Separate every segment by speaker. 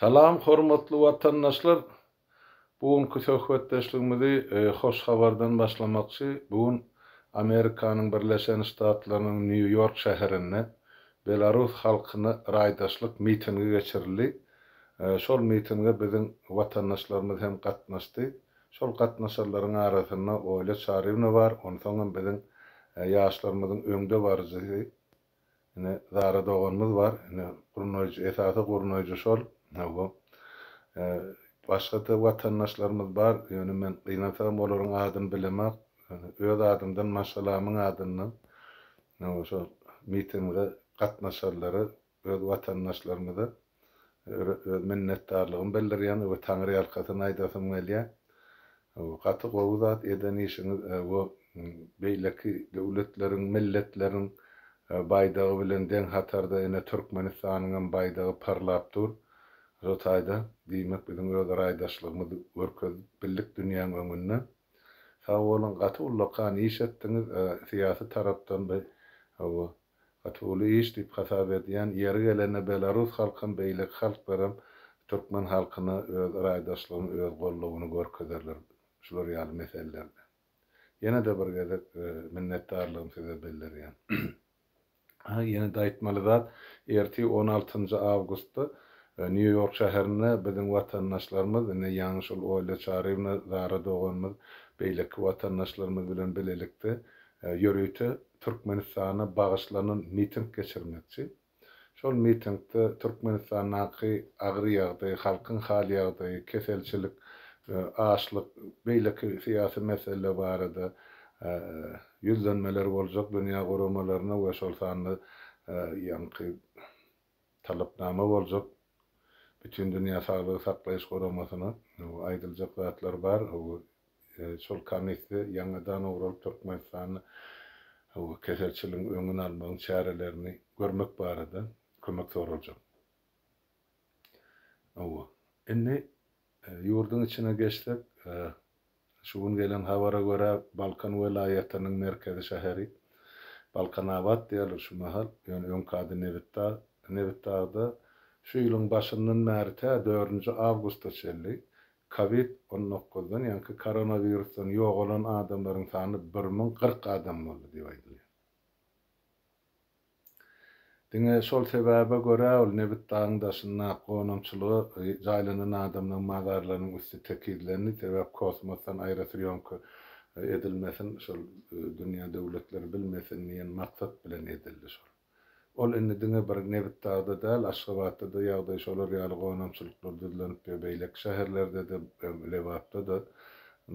Speaker 1: Salam hormatly watandaşlar! Bu günki söhbetdeşligimizi hoş habardan başlamakçy. Bu gün Amerikanyň Birleşen Ştatlarynyň Nýu-Ýork şäherinde belarus halkyna raýdaşlyk mitingi geçirildi. Şol mitinge biziň watandaşlarymyz hem gatnaşdy. Şol gatnaşanlaryň arasynda Olýa Çaryewna bar, onsoňam biziň ýaşlarymyzyň öňde baryjysy Ine, Zara doganymyz bar. Ine, gurnaýjy, esasy gurnaýjy şol. Hawa. Başga-da watandaşlarymyz bar, ýöne men gynansagam olaryň adyny bilemok. Öz adymdan, maşgalamyň adyndan hawa, şol mitinge gatnaşanlara, öz watandaşlarymyza öz minnetdarlygymy bildirýän we taňryýalkasyn aýdasym gelýär. Gaty gowy zat eden işiňiz we beýleki döwletleriň, milletleriň baýdagy bilen deň hatarda ine Türkmenistanyňam baýdagy parlap dur. Şo taýda diýmek biziň öz raýdaşlygymyzy görkezip bildik dünýäň öňünde. Sag boluň gaty ullakan iş etdiňiz syýasy tarapdan bu Gaty uly iş diýip hasap edýän. Ýeri gelende belarus halkam beýleki halklaram türkmen halkyna öz raýdaşlygyny öz goldawyny görkezerler şular ýaly meselelerde. Ýene-de bir gezek minnetdarlygymy size bildirýän. Ha ýene-de aýtmaly zat ertir on altynjy awgustda Nýu Ýork şäherinde biziň watandaşlarymyz ine ýaňy şol Olýa Çaryýewna Zara doganymyz beýleki watandaşlarymyz bilen bilelikde ýörite Türkmenistana bagyşlanan miting geçirmekçi. Şol mitingde Türkmenistandaky agyr ýagdaý, halkyň hal-ýagdaýy, keselçilik, açlyk, beýleki syýasy meseleler barada ýüzlenmeler boljak dünýä guramalaryna we şol sanda ýaňky talapnama boljak Bütindünýä saglygy saklaýyş guramasyna aýdyljak zatlar bar. Şol komissiýa ýaňadan ugralyp Türkmenistanda keselçiligiň öňüni almagyň çärelerini görmek barada kömek soraljak. Hawa. Indi ýurduň içine geçsek, şu gün gelen habara görä, Balkan welaýatynyň merkezi şäheri Balkanabat diýýärler şu mahal, ýöne öňki ady Nebitdag. Nebitdagda şu ýylyň başyndan bäri tä dördünji awgusta çenli Kowid on dokuzdan, ýaňky koronawirusdan ýogalan adamlaryň sany 1040 adam boldy diýip aýdylýar. Diňe şol sebäbe görä ol Nebitdagyň daşyndaky gonamçylyga jaýlanan adamlaryň mazarlarynyň üsti tekizlendi, sebäp kosmosdan aerosýomka edilmesin, şol dünýä döwletleri bilmesin diýen maksat bilen edildi şol. Ol indi diňe bir Nebitdagda däl, Aşgabatda-da ýagdaý şolar ýaly gonamçylyklar düzlenip ýör, beýleki şäherlerde-de, Lebapda-da,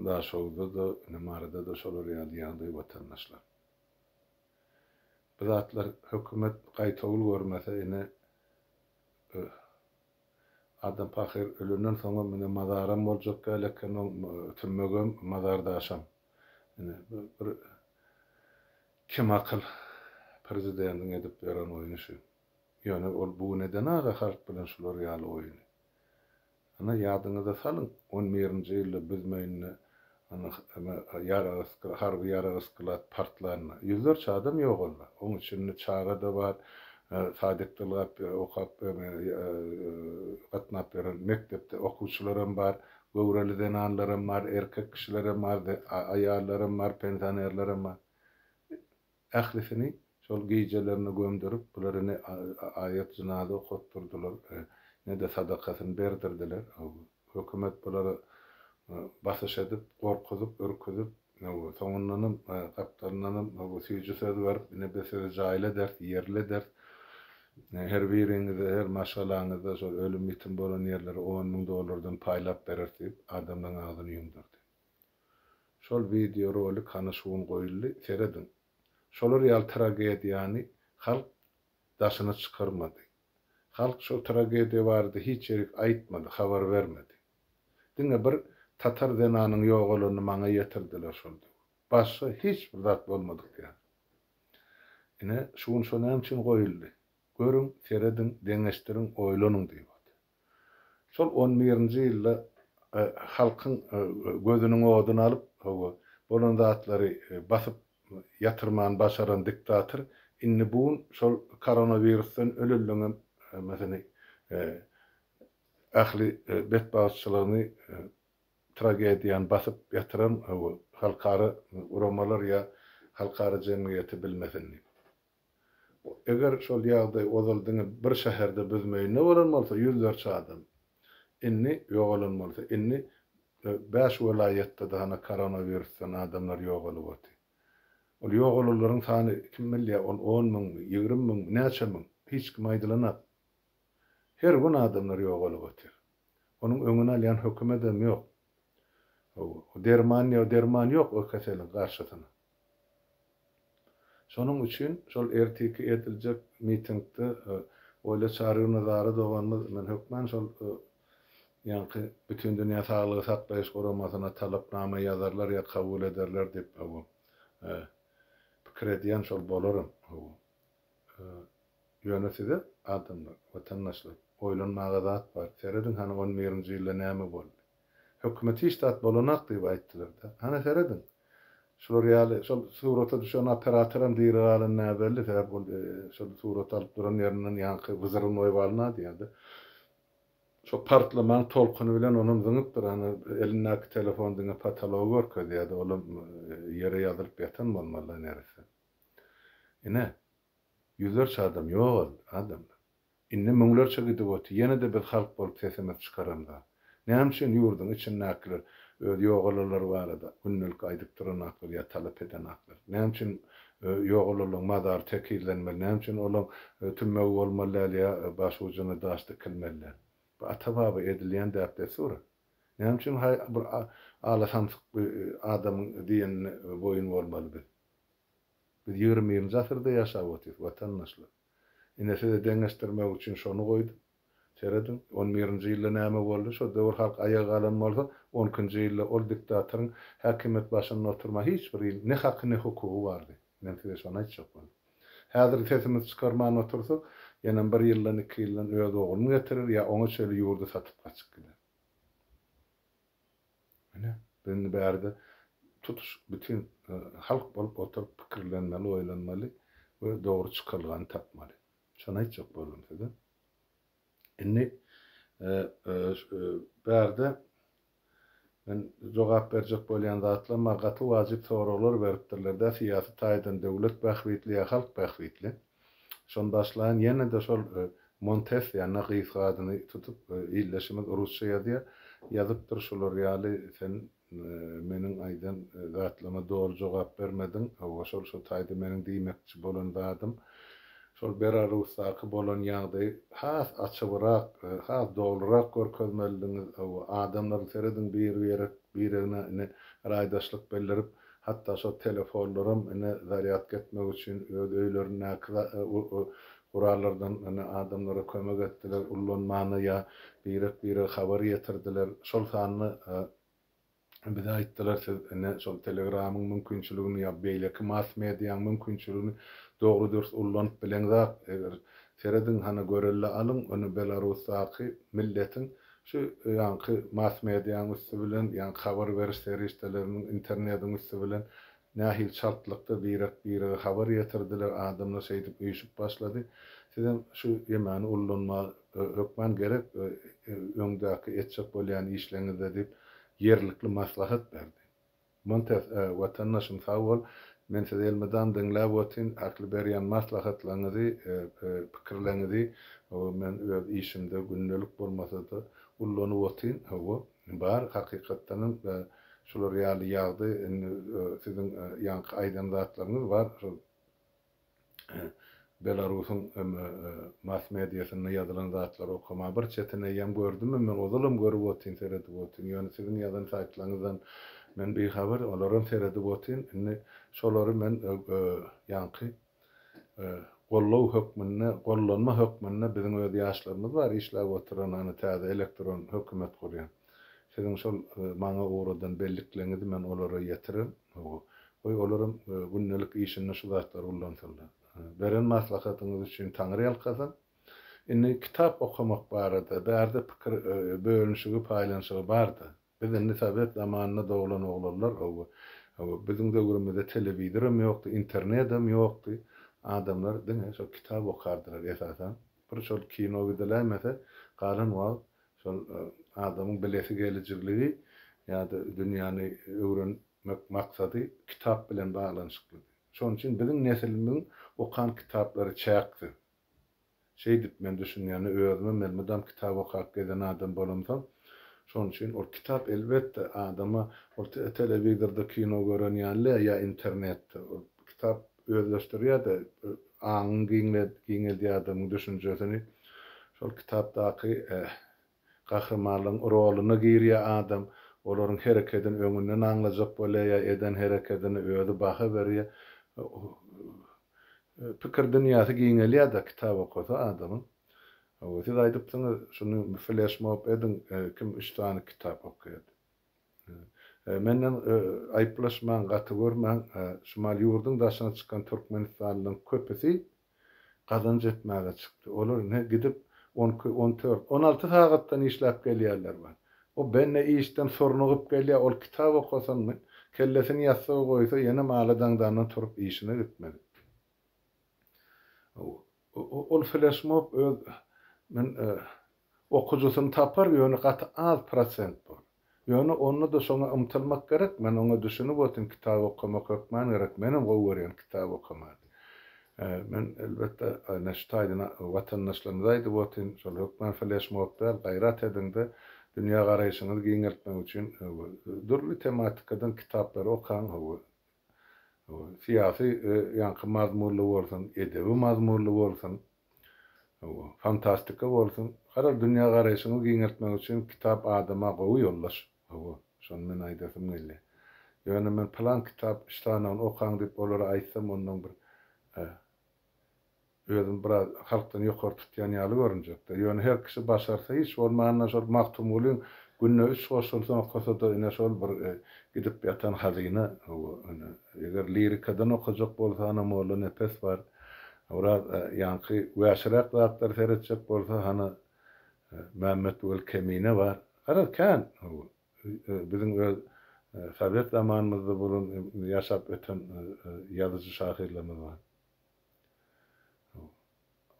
Speaker 1: Daşoguzda-da, indi Maryda-da şolar ýaly ýagdaý watandaşlar. Bu zatlar hökümet gaýtawul görmese ine adam pahyr ölenden soňam ine mazaram boljak däl eken oň tümmegem mazardaşam. Ine bir Kemakyl prezidendiň edip ýören oýny şu. Ýöne ol bu gün edenaga halk bilen şular ýaly oýny. Ana ýadyňyza salyň on birinji ýylda Büzmeýinde ana ýarag harby ýarag sklad partlanda ýüzlerçe adam ýogaldy. Oň içinde çaga-da bar, sadikde ylgap okap gatnap ýören mekdepde okuwçylaram bar, göwreli zenanlaram bar, erkek kişilerem bar, aýallaram bar, pensionerlerem bar. Ählisini şol gijelerine gömdürip, bulara ne aýat jynaza okatdyrdylar, ne-de sadakasyny berdirdiler. Hökümet bulara basyş edip, gorkuzyp, ürküzip, soňundanam, gapdalyndanam süýji söz berip, ine biz sizi jaýly ederis, ýerli ederis, her biriňize, her maşgalaňyza şol ölüm-ýitim bolan ýerleri 10 000 dollardan paýlap bereris diýip, adamlaryň agzyny ýumdurdy. Şol wideo rolik hany şu gün goýuldy, serediň. Şolar ýaly tragediýany halk daşyna çykarmady. Halk şol tragediýa barada hiç ýerik aýtmady, habar bermedi. Diňe bir tatar zenanyň ýogalanyny maňa ýetirdiler şol döwür. Başga hiç bir zat bolmadyk ýaly. Ine, şu gün şo näme üçin goýuldy? Görüň, serediň, deňeşdiriň, oýlanyň diýip otyr. Şol on birinji ýylda halkyň gözüniň oduny alyp, hawa, bolan zatlary basyp ýatyrmany başaran diktator indi bu gün şol koronawirusdan ölenleňem mesele. Ähli betbagtçylygyny, tragediýany basyp ýatyran halkara guramalar ýa halkara jemgyýeti bilmesin diýip. Eger şol ýagdaý ozal diňe bir şäherde Büzmeýinde bolan bolsa, ýüzlerçe adam indi ýogalan bolsa, indi bäş welaýatda-da hana koronawirusdan adamlar ýogalyp otyr. Ol ýogalanlaryň sany kim bilýär, ol on müňmi, 20 müňmi, näçe müň, hiç kime aýdylanok. Her gün adamlar ýogalyp otyr. Onuň öňüni alýan hökümedem ýok. Hawa, derman ýok, derman ýok o keseliň garşysyna. Şonuň üçin şol ertiki ediljek mitingde Oýla Çaryýewna Zara doganymyz men hökman şol ýaňky Bütindünýä Saglygy Saklaýyş Guramasyna talapnama ýazarlar ýa kabul ederler diýip hawa pikir edýän şol bolaram hawa. Ýöne size, adamlar, watandaşlar, oýlanmaga zat bar. Serediň hany on birinji ýylda näme boldy. Hökümet hiç zat bolanak diýip aýtdylar-da. Hany serediň. Şular ýaly, şol surata düşen operatoram diri galan näbelli, sebäp ol şol suraty alyp duran ýerinden ýaňky wzrywnoý wolna diýýär-de. Şo partlamaň tolkuny bilen onam zyňypdyr, hany elindäki telefon diňe potology görkezýärdi, olam ýere ýazylyp ýatan bolmaly-da neresse. Ine, ýüzlerçe adam ýogaldy, adamlar. Indi müňlerçe gidip otyr. Ýene-de biz halk bolup sesimizi çykaramzok. Näme üçin ýurduň içindäkiler öz ýogalanlary barada gündelik aýdyp duranaklar ýa talap edenaklar? Näme üçin ýogalanlaryň mazary tekizlenmeli? Näme üçin olaň tümmegi bolmaly däl ýa baş ujuna daş dikilmeli däl? Bu ata-baba edilýän däp-dessur. Näme üçin bir ala samsyk adamyň diýenine boýun bolmaly biz? Biz 21-nji asyrda ýaşap otyrys, watandaşlar. Ine size deňeşdirmek üçin şony goýdum. Serediň, on birinji ýylda näme boldy? Şo döwür halk aýaga galan bolsa, on ikinji ýylda ol diktatoryň häkimiýet başynda oturma hiç bir il ne haky ne hukugy bardy. Men size şony aýtjak boldum. Häzir sesimizi çykarman otursak, ýenem bir ýyldan, iki ýyldan öz ogluny getirer ýa oňa çenli ýurdy satyp gaçyp gider. Ine, biz indi bärde tutuş bütin halk bolup oturyp pikirlenmeli, oýlanmaly we dogry çykalgany tapmaly. Şony aýtjak boldum size. Indi bärde men jogap berjek bolýan zatlarym bar. Gaty wajyp soraglar beripdirler-dä, syýasy taýdan döwlet bähbitli ýa halk bähbitli. Şony başlaýyn. Ýene-de şol Montes ýa-na gysga adyny tutup ildeşimiz rusça ýazýar. Ýazypdyr şular ýaly sen meniň aýdan zatlama doly jogap bermediň. Hawa şol şo taýda meniň diýmekçi bolan zadym şol Berarusdaky bolan ýagdaýy has açybrak has dolurak görkezmelidiňiz. Hawa adamlaryň serediň bir birek biregine ine raýdaşlyk bildirip Hatda şo telefonlaram ine zarýadka etmek üçin öz öýlerindäki gurallardan ine adamlara kömek etdiler, ullanmana ýa birek-birege habar ýetirdiler. Şol sanda bize aýtdylar siz ine şol telegramyň mümkinçiligini ýa beýleki mass mediaň mümkinçiligini dogry-dürs ullanyp bileňzak, eger serediň hany görelde alyň ony Belarusdaky milletiň Şu ýaňky mass mediaň üsti bilen, ýaňky habar beriş serişdeleriniň, internediň üsti bilen nähili çaltlykda birek-birege habar ýetirdiler, adamlar şeýdip üýşüp başlady. Sizem şu ýemäni ullanma hökman gerek öňdäki etjek bolýan işleňizde diýip ýerlikli maslahat berdi. Montes, watandaşym sag bol. Men sizi elmydam diňläp otyn. Ähli berýän maslahatlaryňyzy, pikirleriňizi men öz işimde gündelik bolmasa-da ullanyp otyn. Hawa, bar hakykatdanam şular ýaly ýagdaý indi siziň ýaňky aýdan zatlaryňyz bar. Şol Belarusyň mass mediasynda ýazylan zatlary okama bir çetin eýýäm gördümem men ozalam görüp otyn seredip otyn ýöne siziň ýazan saýtlaryňyzdan men bihabar olaram seredip otyn indi şolary men ýaňky goldaw hökmünde gollanma hökmünde biziň öz ýaşlarymyz bar işläp oturan hany täze elektron hökümet gurýan siziň şol maňa ugradan bellikleňizi men olara ýetirerin Goý, olaram gündelik işinde şu zatlary ullansynlar. Beren maslahatyňyz üçin taňryýalkasyn. Indi kitap okamak barada bärde pikir bölünişigi, paýlanyşygy bardy. Biz indi sowet zamanynda doglan oglanlar, hawa, hawa, biziň döwrümizde telewizoram ýokdy, internedem ýokdy. Adamlar diňe şol kitap okardylar esasan. Bir şol kino gidiläýmese, galan wagt. Şol adamyň bilesi gelijiligi ýa-da dünýäni öwrenmek maksady kitap bilen baglanyşyklydy. Şonuň üçin biziň neslimiziň okan kitaplary çäksiz. Şeýdip men düşünýän, özümem elmydam kitap okap gezen adam bolamsoň, şonuň üçin ol kitap elbetde adama ol telewizorda kino gören ýaly ýa internetde ol kitap özleşdirýär-de, aňyň giňeldýär adamyň düşünjesini. Şol kitapdaky gahrymanlaryň roluna girýär adam, olaryň herekedini öňünden aňlajak bolýar ýa eden herekedine özi baha berýär. Pikir dünýäsi giňelýär-de kitap okasa adamyň. Hawa, siz aýdypsyňyz, şuny fleşmob ediň, kim üç sany kitap okaýar diýip. Menden aýyplaşmaň, gaty görmäň, şumal ýurduň daşyna çykan türkmenistanlylaryň köpüsi gazanç etmäge çykdy. Olar ine gidip on iki, on dört, 16 sagatdan işläp gelýärler bar. O bende işden surnugyp gelýär, ol kitap okasynmy, kellesini ýassyga goýsa, ýene maly daňdandan turup işine gitmeli. Ol fleşmob öz men okyjysyny tapar, ýöne gaty az prosent bor. Ýöne onda-da şoňa ymtylmak gerek, men oňa düşünip otyryn, kitap okamak hökman gerek, menem gowy görýän kitap okamany. Men elbetde ine şu taýdan watandaşlarymyza aýdyp otyryn, şol hökman fleşmob däl, gaýrat ediňde dünýä garaýşyňyzy giňeltmek üçin dürli tematikadan kitaplary okaň, hawa, Syýasy ýaňky mazmunly bolsun, edebi mazmunly bolsun, fantastika bolsun, garaz dünýä garaýşyňy giňeltmek üçin kitap adama gowy ýoldaş. Hawa, şony men aýdasym gelýär. Ýöne men pylan kitap üç sanagyny okaň diýip olara aýtsam ondan bir Özümi biraz halkdan ýokary tutýan ýaly görünjekde. Ýöne her kişi başarsa hiç bolmanda şol Magtymgulyň günde üç goşgusyny okasada ine şol bir gidip ýatan hazyna. Hawa ine eger lirikadan okajak bolsa hana Molla Nepes bar. Biraz ýaňky wäşiräk zatlary seretjek bolsa hana Mämmetweli Kemine bar. Garaz kän hawa biziň öz sowet zamanymyzda bolan ýaşap öten ýazyjy şahyrlarymyz bar.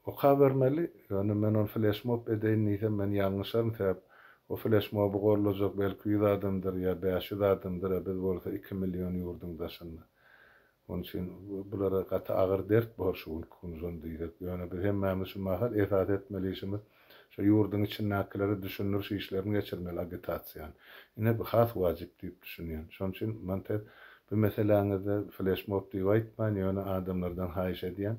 Speaker 1: Okabermeli, ýöne men ony fleşmob edeýin diýsem men ýalňyşaryn sebäp o fleşmoby gollajak belki ýüz adamdyr ýa 500 adamdyr a biz bolsa iki million ýurduň daşynda. Onuň üçin bulara gaty agyr dert bor şu günki gün şony diýsek. Ýöne biz hemmämiz şu mahal esasy etmeli işimiz şo ýurduň içindäkilere düşündiriş işlerini geçirmeli agitasiýany. Ine bu has wajyp diýip düşünýän. Şonuň üçin Montes bu meseläňizde fleşmob diýip aýtman ýöne adamlardan haýyş edýän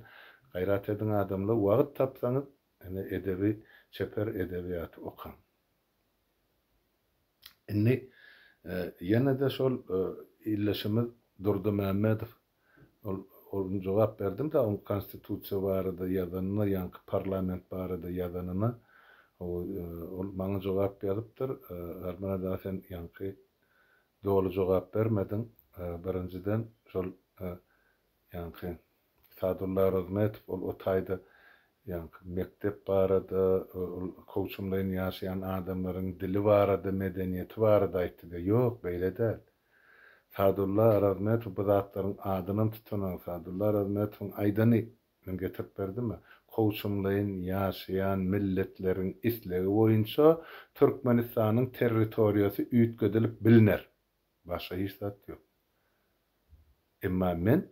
Speaker 1: gaýrat ediň adamlar wagt tapsaňyz ine edebi çeper edebiýaty okaň. Indi ýene-de şol ildeşimiz Durdy Mämmedow Ol ol jogap berdim-de oň konstitusiýa barada ýazanyna, ýaňky parlament barada ýazanyna. Ol maňa jogap ýazypdyr. Halmyrat aga sen ýaňky doly jogap bermediň. Birinjiden şol ýaňky Sadulla Rozmetow ol o taýda ýaňky mekdep barada, ol kowçumlaýyn ýaşaýan adamlaryň dili barada, medeniýeti barada aýtdy-da. Ýok, beýle däl. Sadulla Arazmetow bu zatlaryň adynam tutanok. Sadulla Arazmetowyň aýdany, men getirip berdim-ä, kowçumlaýyn ýaşaýan milletleriň islegi boýunça Türkmenistanyň territoriýasy üýtgedilip bilner. Başga hiç zat ýok. Emma men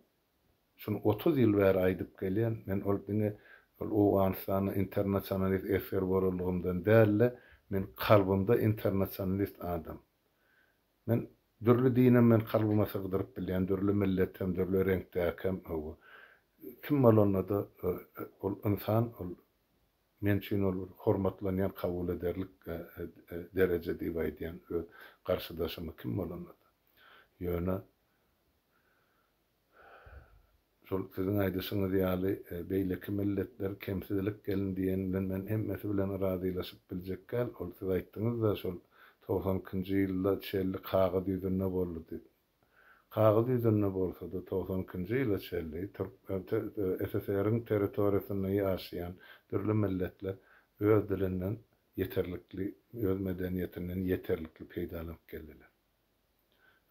Speaker 1: şuny 30 ýyl bäri aýdyp gelýän, men ol diňe ol Owganystanda internasionalist esger bolanlygymdan däl-de, men kalbymda internasionalist adam. Men dürli dinem men kalbyma sygdyryp bilýän, dürli milletem, dürli reňkdäkem, hawa. Kim bolanda-da ol ynsan, ol men üçin ol bir hormatlanýan, kabul ederlik dereje diýip aýdýan öz garşydaşymy kim bolanda-da. Ýöne Şol siziň aýdyşyňyz ýaly beýleki milletler kemsizilik gelin diýen bilen men hemmesi bilen razylaşyp biljek däl. Ol siz aýtdyňyzda şol 92-nji ýylda çenli kagyz ýüzünde boldy diýip. Kagyz ýüzünde bolsada 92-nji ýyla çenli SSR-iň territoriýasynda ýaşaýan dürli milletler öz dilinden ýeterlikli, öz medeniýetinden ýeterlikli peýdalanyp geldiler.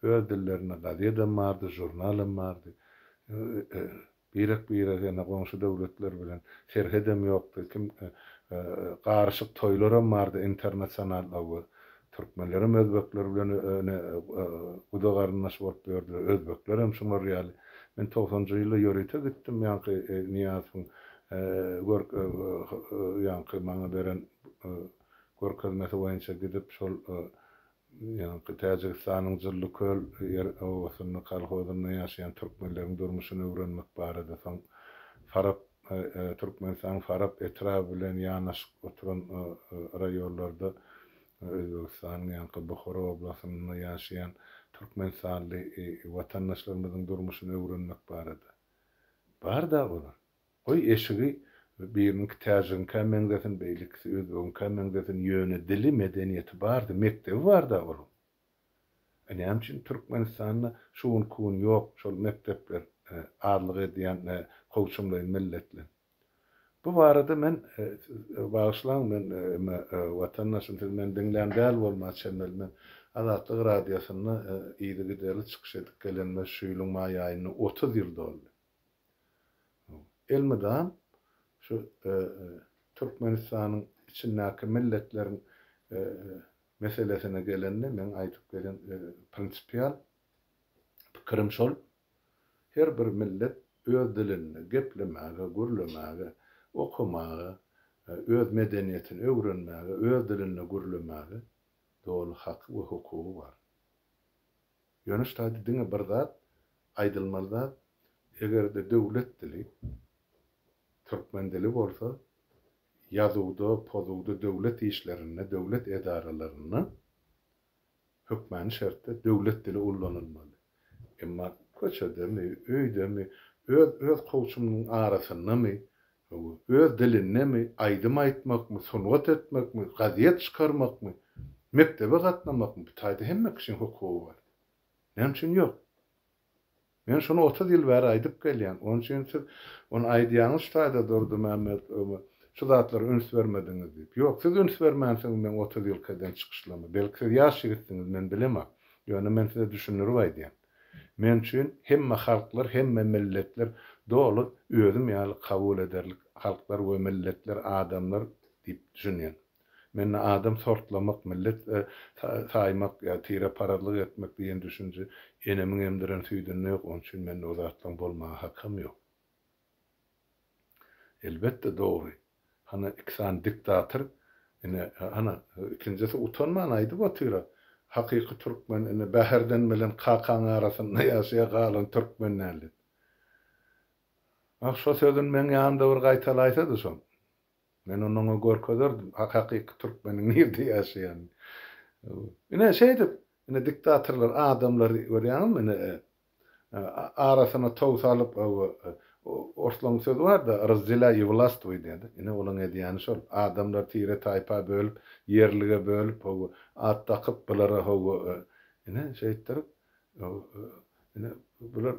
Speaker 1: Öz dillerinde gazetem bardy, žurnalam bardy. Birek-birege ine goňşy döwletler bilen serhedem ýokdy. Kim. Garyşyk toýlaram bardy internasional hawa. Türkmenlerem özbekler bilen ine guda garyndaş bolup ýördüler. Özbeklerem şular ýaly. Men togsanjy ýylda ýörite gitdim ýaňky Nyýazowyň görk ýaňky maňa beren görkezmesi boýunça gidip şol ýaňky Täjigistanyň Jyllyköl ýer obasynda kolhozynda ýaşaýan türkmenleriň durmuşyny öwrenmek barada soň Farap Türkmenistanyň Farap etraby bilen ýanaşyk oturan raýonlarda Özbegistanyň ýaňky Buhara oblasynda ýaşaýan türkmenistanly watandaşlarymyzyň durmuşyny öwrenmek barada. Bar-da olar. Goý, eşigi biriniňki täjigiňkä meňzesin, beýlekisi özbegiňkä meňzesin, ýöne dili, medeniýeti bardy, mekdebi bar-da olaň. E näme üçin Türkmenistanda şu günki gün ýok şol mekdepler azlyk edýän kowçumlaýyn milletleň? Bu barada men bagyşlaň men watandaşym siz meni diňlän däl bolma çemeli men Azatlyk radiosynda yzygiderli çykyş edip gelenime şu ýylyň maý aýynda 30 ýyl doldy. Elmydam şu Türkmenistanyň içindäki milletleriň meselesine gelende meň aýdyp gelen prinsipial pikirim şol, her bir millet öz dilinde geplemäge, gürlemäge, okamaga, öz medeniýetini öwrenmäge, öz dilinde gürlemäge doly haky we hukugy bar. Ýöne şu taýda diňe bir zat aýdylmaly zat, eger-de döwlet dili türkmen dili bolsa, ýazuwda, pozuwda, döwlet işlerinde, döwlet edaralarynda hökmany şertde döwlet dili ullanylmaly. Emma köçedemi, öýdemi, öz öz kowçumynyň arasyndamy, öz dilindemi, aýdym aýtmakmy, sungat etmekmi, gazet çykarmakmy, mekdebe gatnamakmy, bu taýda hemme kişiň hukugy bar. Näme üçin ýok? Men şuny 30 ýyl bäri aýdyp gelýän. Onuň üçin siz ony aýdýaňyz şu taýda Durdymämmet şu zatlara üns bermediňiz diýip. Ýok, siz üns bermänsiňiz meň 30 ýylky eden çykyşlaryma. Belki siz ýaş ýigitsiňiz, men bilemok. Ýöne men size düşündirip aýdýan. Men üçin hemme halklar, hemme milletler doly özüm ýaly kabul ederlik halklar we milletler, adamlar diýip düşünýän. Mende adam sortlamak, millet saýmak ýa tireparazlyk etmek diýen düşünje enemiň emdiren süýdünde ýok, onuň üçin mende o zatlaryň bolmaga hakam ýok. Elbetde dogry. Hana iki sany diktator ine hana ikinjisi utanman aýdyp otyra hakyky türkmen ine Bäherden bilen Kakaň arasynda ýaşaýa galan türkmen däl diýip. Ah şo sözüni meň ýanymda bir gaýtalaýsady şoň. Men ony oňa görkezerdim, hakyky türkmeniň nirde ýaşaýanyny. Ine, şeýdip, ine, diktatorlar adamlary görýäňizmi, ine, arasyna tow salyp, orslaryň sözi bar-da, razdelýaý i wlastwuý diýýär-de. Ine, olaň edýäni şol. Adamlary tire-taýpa bölüp, ýerlige bölüp, at dakyp, bulara, ine, şeýtdirip, ine, bular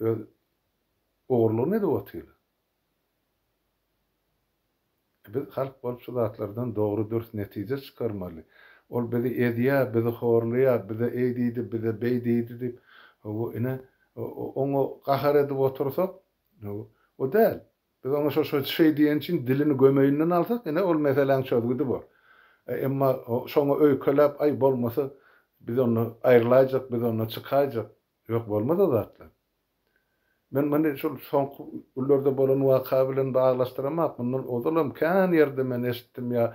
Speaker 1: öz ogurlygyny edip otyrlar. Biz halk bolup şu zatlardan dogry dürs netije çykarmaly. Ol bizi ezýär, bizi horlaýar, bize eý diýdi, bize beý diýdi diýip, hawa, ine, oňa gahar edip otursak, hawa, o däl. Biz oňa şo şo şeý diýeni üçin dilini gömeýinden alsak, ine, ol meseläň çözgüdi bor. Emma şoňa öýkeläp, aý, bolmasa, biz onda aýrylaýjak, biz onda çykaýjak. Ýok, bolmaz o zatlar. Men muny şol soňky günlerde bolan waka bilen baglaşdyramak, mundan ozalam kän ýerde men eşitdim ýa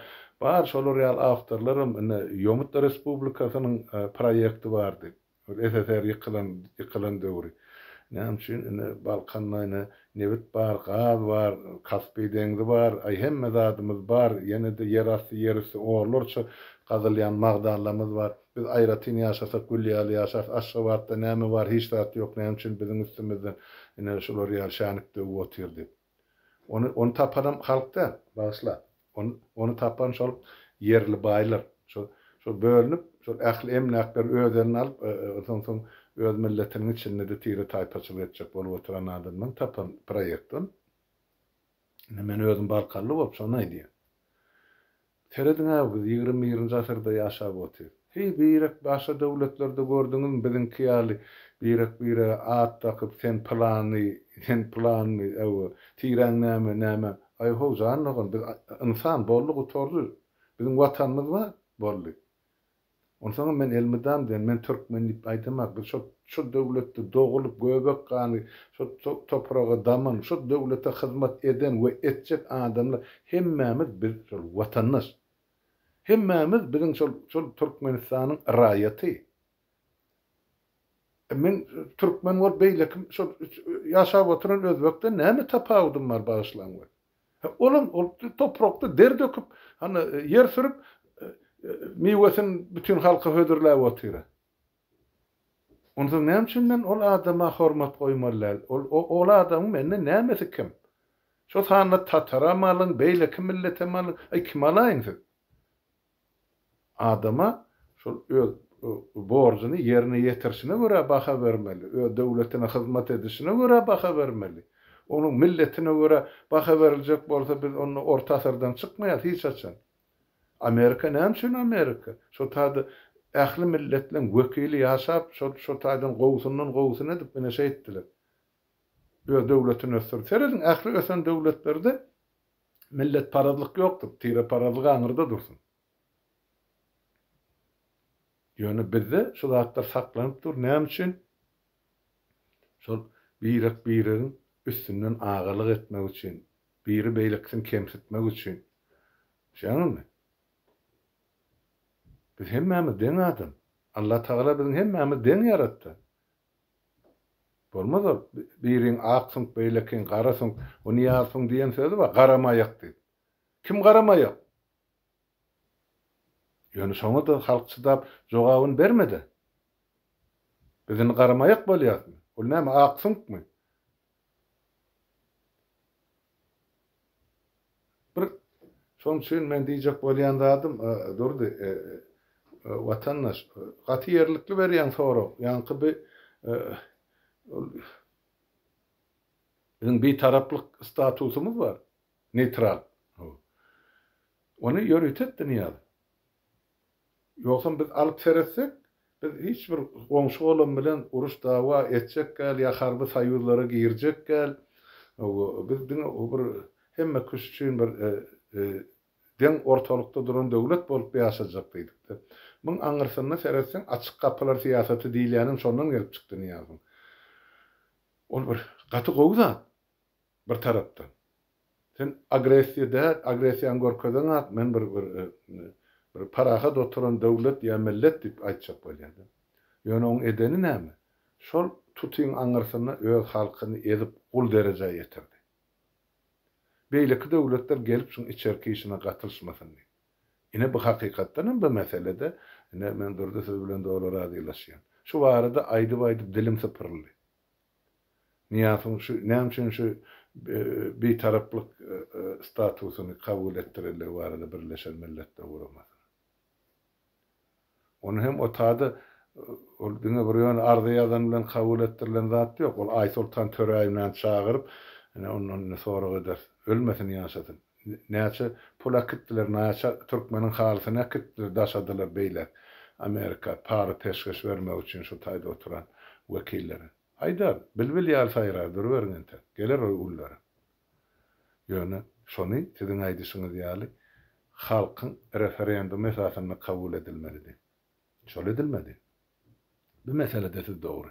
Speaker 1: bar şolar ýaly awtorlaram ine Ýomut respublikasynyň proýekti bardy. Ol SSR ýykylan ýykylan döwri. Näme üçin ine Balkanda ine nebit bar, gaz bar, Kaspi deňzi bar, aý hemme zadymyz bar, ýene-de ýerasty, ýerüsti onlarça gazylýan magdanlarymyz bar. Biz aýratyn ýaşasak gül ýaly ýaşarys Aşgabatda näme bar hiç zat ýok näme üçin biziň üstümizden ine şular ýaly şänik döwüp otyr diýip. Ony ony tapanam halk däl bagyşla ony ony tapan şol ýerli baýlar şol şol bölünip şol ähli emläkleri öz eline alyp onsoň soň öz milletiniň içinde-de tire taýpaçylyk etjek bolup oturan adamlaryň tapan proýekti ol. Ine men özüm balkanly bolup şony aýdýan. Serediň-ä biz 21-nji asyrda ýaşap otyrys. Heý birek başga döwletlerde gördüňizmi biziňki ýaly birek birege at dakyp sen pylany sen pylany hawa tiräň näme näme. Aý how jan dogan biz ynsan boldy gutardy. Biziň watanymyz bar boldy. Onsoňam men elmydam diýen men türkmen diýip aýdamak biz şo şo döwletde dogulyp göbek gany şo topraga daman şo döwlete hyzmat eden we etjek adamlar hemmämiz biz şol watandaş. Hemmämiz biziň şol şol Türkmenistanyň raýaty. Men türkmen bolup beýleki şol ýaşap oturan özbekden näme tapawudym bar bagyşlaň we. Olam ol toprakda der döküp, hany ýer sürüp, miwesini bütin halka hödürläp otyr. Onsoň näme üçin men ol adama hormat goýmaly däl? Ol ol adamyň menden nämesi kem? Şo sanda tataram alyň, beýleki milletem alyň, aý kim alaýyň siz? Adama şol öz borjuny ýerine ýetirişine görä baha bermeli, öz döwletine hyzmat edişine görä baha bermeli. Onuň milletine görä baha beriljek bolsa biz onda orta asyrdan çykmaýas hiç haçan. Amerika näme üçin Amerika? Şo taýda ähli milletleň wekili ýaşap şol şo taýdan gowusyndan gowusyny edip ine şeýtdiler. Öz döwletini ösdürdi. Serediň ähli ösen döwletlerde Milletparazlyk ýokdur, tireparazlyk aňyrda dursun. Ýöne bizde şu zatlar saklanyp dur, näme üçin? Şol birek-biregiň üstünden agalyk etmek üçin, biri beýlekisini kemsitmek üçin. Düşýäňizmi? Biz hemmämiz deň adam. Allatagala biziň hemmämizi deň ýaratdy. Bolmaz ol. Biriň ak süňk, beýlekiň gara süňk. O Nyýazowyň diýen sözi bar, garamaýak diýip. Kim garamaýak? Ýöne şoňa-da halk çydap jogabyny bermedi. Biz indi garamaýak bolýasmy? Ol näme, ak süňkmi? Bir şonuň üçin men diýjek bolýan zadym Durdy watandaş gaty ýerlikli berýäň sorag ýaňky bi ol biziň bitaraplyk statusymyz bar neýtral ony ýörite etdi Nyýazow. Ýogsam biz alyp seretsek, biz hiç bir goňşy-golam bilen uruş-dawa etjek däl ýa harby soýuzlara girjek däl. Biz diňe bir hemme kişi üçin bir deň ortalykda duran döwlet bolup ýaşajak diýdik-de. Muň aňyrsynda seretseň, açyk gapylar syýasaty diýilýänem şondan gelip çykdy Nyýazowyň. Ol bir gaty gowy zat. Bir tarapdan. Sen agressiýa däl, agressiýany görkezeňak, men bir bir bir parahat oturan döwlet ýa millet diýip aýtjak bolýar-da. Ýöne oň edeni näme? Şol tutyň aňyrsynda öz halkyny ezip gul derejä ýetirdi. Beýleki döwletler gelip şuň içerki işine gatylyşmasyn diýip. Ine bu hakykatdan hem bu meselede ine men Durdy siz bilen doly razylaşýan. Şu barada aýdyp-aýdyp dilim sypyryldy. Nyýazowyň şu näme üçin şu bitaraplyk statusyny kabul etdirenligi barada Birleşen Milletler Guramasyna. Ony hem o tada ol diňe bir ýöne arza ýazan bilen kabul etdirilen zat ýok. Ol Aýsoltan Töräýewnany çagyryp, ine ondan indi sorag ederis. Ölmesin ýaşasyn. Näçe pul äkitdiler, näçe türkmeniň halysyny äkitdiler, daşadylar beýläk Amerika para-peşgeş bermek üçin şu taýda oturan wekillere. Aýdar, bilbil ýaly saýrar duruberiň entek, geler o günlerem. Ýöne şony siziň aýdyşyňyz ýaly halkyň referendum esasynda kabul edilmelidi. Şol edilmedi. Bu meselede siz dogry.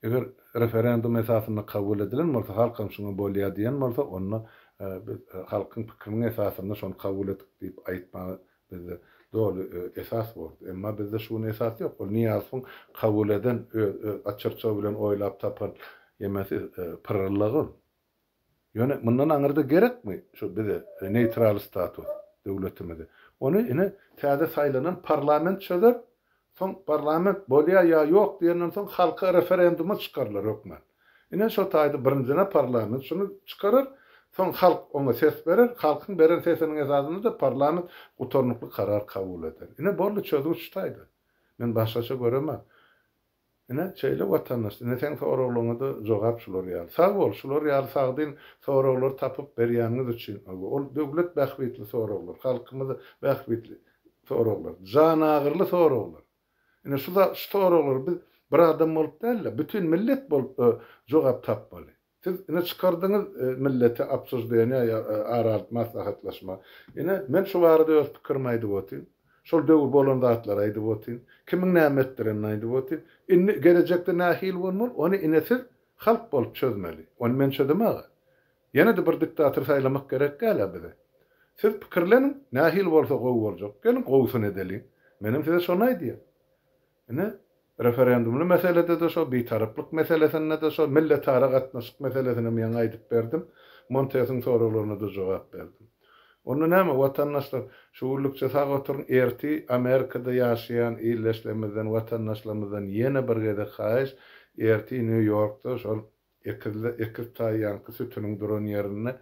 Speaker 1: Eger referendum esasynda kabul edilen bolsa, halkam şuňa bolýar diýen bolsa, onda biz halkyň pikiriniň esasynda şony kabul etdik diýip aýtmaga bizde doly esas bordy. Emma bizde şu gün esas ýok. Ol Nyýazowyň kabul eden öz açyrçagy bilen oýlap tapan ýemesi pyrryldagy ol. Ýöne mundan aňyrda gerekmi şu bize neýtral status döwletimize? Ony ine täze saýlanan parlament çözer, soň parlament bolýa ýa ýok diýenden soň halka referenduma çykarlar hökman. Ine şo taýda birinjine parlament şuny çykarar, soň halk oňa ses berer, halkyň beren sesiniň esasynda-da parlament gutarnykly karar kabul eder. Ine boldy çözgüt şu taýda. Men başgaça göremok. Ine, şeýle watandaş, ine seň soraglaryňa-da jogap şular ýaly. Sag bol, şular ýaly sagdyn soraglary tapyp berýäniňiz üçin. Ol döwlet bähbitli soraglar, halkymyza bähbitli soraglar, janagyryly soraglar. Ine şu şu soraglary biz bir adam bolup däl-de, bütin millet bolup jogap tapmaly. Siz ine çykardyňyz milleti obsuždeniýa ýa ara alyp maslahatlaşma. Ine, men şu barada öz pikirimi aýdyp otyryn. Şol döwür bolan zatlary aýdyp otyryn. Kimiň näme etdirenini aýdyp otyryn. Indi gelejekde nähili bolmaly, ony ine siz halk bolup çözmeli. Ony men çözemag-a. Ýene-de bir diktator saýlamak gerek däl-ä bize. Siz pikirleniň, nähili bolsa gowy boljak. Geliň gowusyny edeliň. Menem size şony aýdýan. Ine, referendumly meselede-de şo, bitaraplyk meselesinde-de şo, milletara gatnaşyk meselesinem ýaňy aýdyp berdim. Montesiň soraglaryna-da jogap berdim. Onda näme, watandaşlar, şu günlükçe sag oturyň, ertir Amerikada ýaşaýan ildeşlerimizden, watandaşlarymyzdan ýene bir gezek haýyş, ertir Nýu-Ýorkda şol ekizli, ekiz taý ýaňky sütüniň duran ýerinde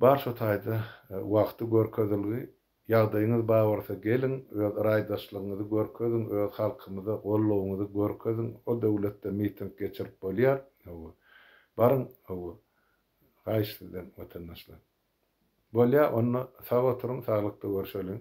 Speaker 1: bar şo taýda wagty görkezilgi, Ýagdaýyňyz bar bolsa geliň, öz raýdaşlygyňyzy görkeziň, öz halkymyza goldawyňyzy görkeziň, o döwletde miting geçirip bolýar, hawa. Baryň, hawa. Haýyş sizden, watandaşlar. Bolýar, onda sag oturyň, saglykda görşeliň.